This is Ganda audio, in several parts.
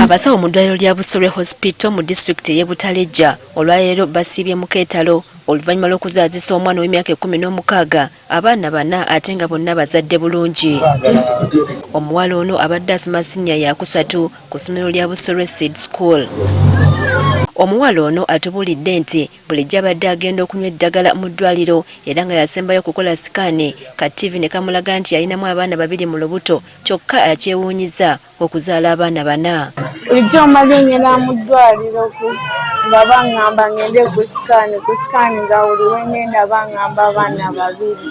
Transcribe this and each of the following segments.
Abasawo mu ddwaliro lya Busolwe Hospital mu disitulikiti ey'e Butalejja olwaleero basiibye mu keetalo oluvannyuma lw'okuzaazisa omwana ow'emyaka 16 abaana bana, ate nga bonna bazadde bulungi. Omuwala ono abadde asoma siniya yakusatu ku ssomero lya Busolwe Seed School. Omuwala ono atubuulidde nti bulijjo abadde agenda okunywa eddagala mu ddwaliro era nga yasembayo okukola sikaani ka ttivi ne kamulaga nti yalinamu abaana babiri mu lubuto, kyokka akyewuunyiza okuzaala abaana bana. Bulijjo mbadde ngenda mu ddwaliro nga baŋŋamba ngende ku sikaani. Ku sikaani nga buli wengenda baŋŋamba abaana babiri,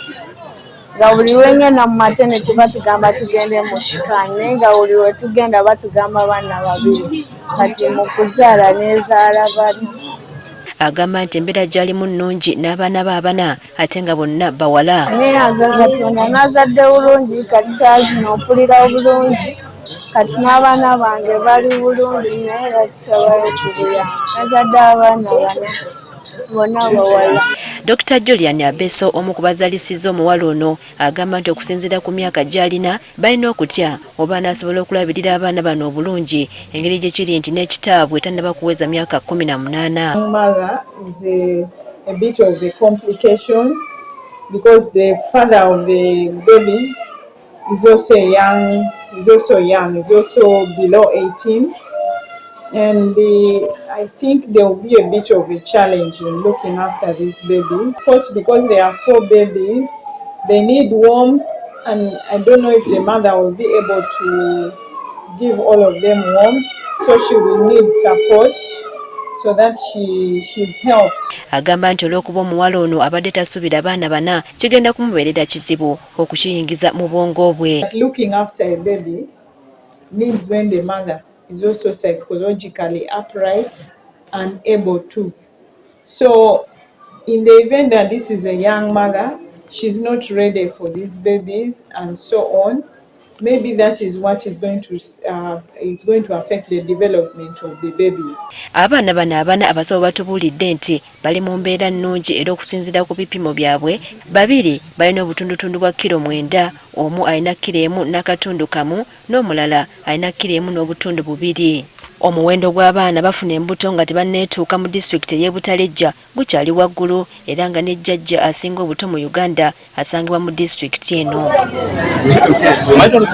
nga buli lwengenda mu maternity batugamba tugende mu sikaani, naye nga buli lwe tugenda batugamba abaana babiri. Kati mu kuzaala nezaala bana. Agamba nti embeera gy'alimu nnungi n'abaana be abana, ate nga bonna bawala. Neebaza Katonda, nazadde bulungi. Kati saa zino mpulira bulungi, kati n'abaana bange bali bulungi, naye era tusabayo ku buyambi. Nazadde abaana bana, bonna bawala. Dr Julian Abeso, omu ku bazaalisiza omuwala ono, agamba nti okusinziira ku myaka gy'alina balina okutya oba anaasobola okulabirira abaana bano obulungi, engeri gye kiri nti n'ekitaabwe tannaba kuweza myaka 18. Mother is a bit of a complication because the father of the babies is also young, is also below 18. And I think there will be a bit of a challenge in looking after these babies. Of course, because there are four babies, they need warmth, and I don't know if the mother will be able to give all of them warmth, so she will need support so that she's helped. Agamba nti olw'okuba omuwala ono abadde tasuubira baana bana, kigenda kumubeerera kizibu okukiyingiza mu bwongo bwe. But looking after a baby needs when the mother is also psychologically upright and able to. So, in the event that this is a young mother, she's not ready for these babies and so on, maybe that is what is going to affect the development of the babies. Abaana bano abana, abasawo batubuulidde nti bali mu mbeera nnungi, era okusinziira ku bipimo byabwe, babiri balina obutundutundu bwa kiro 9, omu alina kiro 1.1 n'omulala alina kiro 1.2. Omuwendo gw'abaana bafuna embuto nga tebanneetuuka mu disitulikiti ey'e Butalejja gukyali waggulu, era nga ne jjajja asinga obuto mu Uganda asangibwa mu disitulikiti eno.